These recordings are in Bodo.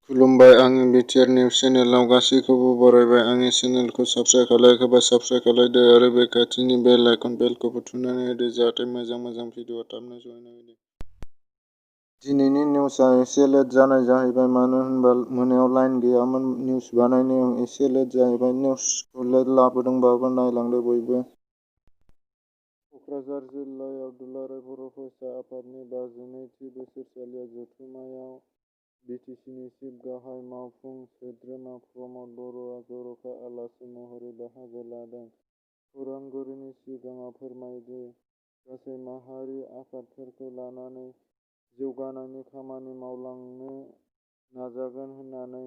खुलुमबाय, आंनि बिटिआर निउस चेनेलाव गासैखौबो बरायबाय। आंनि चेनेलखौ साबस्क्राइब खालायाखैबा साबस्क्राइब खालायदो आरो बे खाथिनि बेल आइकन बेलखौबो थुनानै होदो जाहाथे मोजां भिडिअ थाबनो सहैनो हायो। दिनैनि निउसआ एसे लेट जानाय जाहैबाय मानो होनबा मोनायाव लाइन गैयामोन। निउस बानायनायाव एसे लेट जाहैबाय। निउसखौ लेट लाबोदोंबाबो नायलांदो बयबो। क'क्राझार जिल्लायाव दुलाराय बर' फरायसा आफादनि 52थि बोसोरसालिया जथुम्मायाव बिटिसिनि चिफ गाहाय मावफुं सोद्रोमा प्रमद बर'आ जर'खा आलासि महरै बाहागो लादों। खौरांगिरिनि सिगाङाव फोरमायदि गासै माहारि आफादफोरखौ लानानै जौगानायनि खामानि मावलांनो नाजागोन होननानै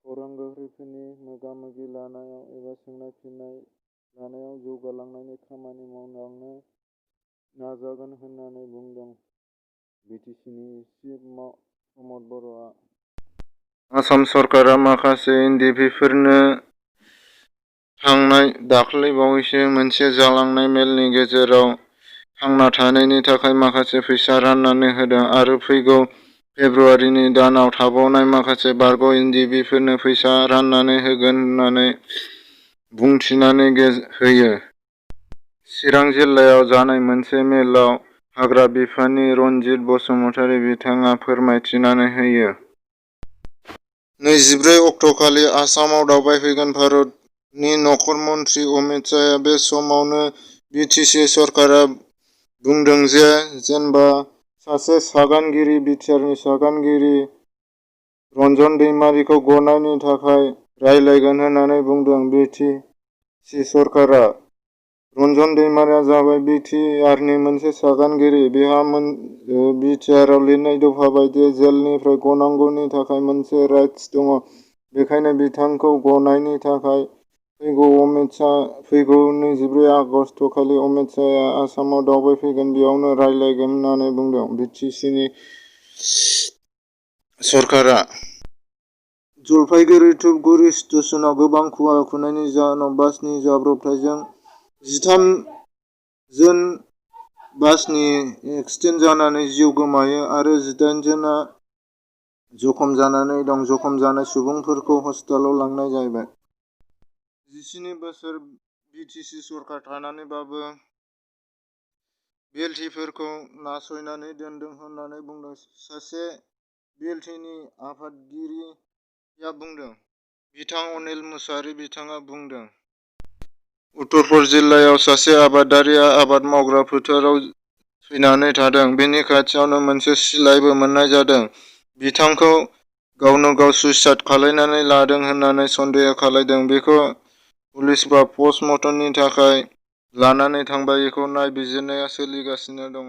खौरांगिरिफोरनि मोगा-मोगि लानायाव एबा सोंनाय-फिननाय लानायाव जौगालांनायनि खामानि मावलांनो नाजागोन होननानै बुंदों बिटिसिनि चिफ प्रमद बर'आ। आसाम सरकारा माखासे एनडिपिफोरनो थांनाय दाख्लैबावैसो मोनसे जालांनाय मेलनि गेजेराव थांना थानायनि थाखाय माखासे फैसा राननानै होदों आरो फैगौ फेब्रुआरिनि दानाव थाबावनाय माखासे बारग' एनडिपिफोरनो फैसा राननानै होगोन होननानै बुंथिनानै होयो। चिरां जिल्लायाव जानाय मोनसे मेलाव हाग्रा बिफाननि रनजित बसुमतारि बिथाङा फोरमायथिनानै होयो। 24 अक्ट'खालि आसामाव दावबायफैगोन भारतनि नखर मन्थ्रि अमित शाहआ। बे समावनो बिटिसि सरकारा बुंदों जे जेनेबा सासे सागानगिरि बिटिआरनि सागानगिरि रन्जन दैमारिखौ गनायनि थाखाय रायलायगोन होननानै बुंदों बिटिसि सरकारा। रन्जन दैमारिया जाबाय बिटिआरनि मोनसे सागानगिरि। बिहा बिटिआरआव लिरनाय दफा बायदियै जेलनिफ्राय गनांगौनि थाखाय मोनसे राइट्स दङ। बेखायनो बिथांखौ गनायनि थाखाय फैगौ 24 आगस्तखालि अमित शाहआ आसामाव दावबायफैगोन। बेयावनो रायलायगोन होननानै बुंदों बिटिसिनि सरकारा। जलपाइगुरि धुपगुरि स्टेशनाव गोबां खुवा खुनायनि जाहोनाव बासनि जाब्रबथायजों 13 जोन बासनि एक्सिडेन्ट जानानै जिउ गोमायो आरो 18 जोना जखम जानानै दं। जखम जानाय सुबुंफोरखौ हस्पिटालाव लांनाय जाबाय। 17 बोसोर बिटिसि सरकार थानानैबाबो बिएलटिफोरखौ नासयनानै दोनदों होननानै बुंदों सासे बिएलटिनि आफादगिरिया बुंदों। बिथां अनिल मुसाहारि बिथाङा बुंदों। उत्तरपुर जिल्लायाव सासे आबादारिया आबाद मावग्रा फोथाराव थैनानै थादों। बेनि खाथियावनो मोनसे सिलाइबो मोननाय जादों। बिथांखौ गावनो गाव सुइसाइड खालामनानै लादों होननानै सन्देह खालामदों। बेखौ पुलिसफोरा पस्टमर्टेमनि थाखाय लानानै थांबाय। बेखौ नायबिजिरनाया सोलिगासिनो दङ।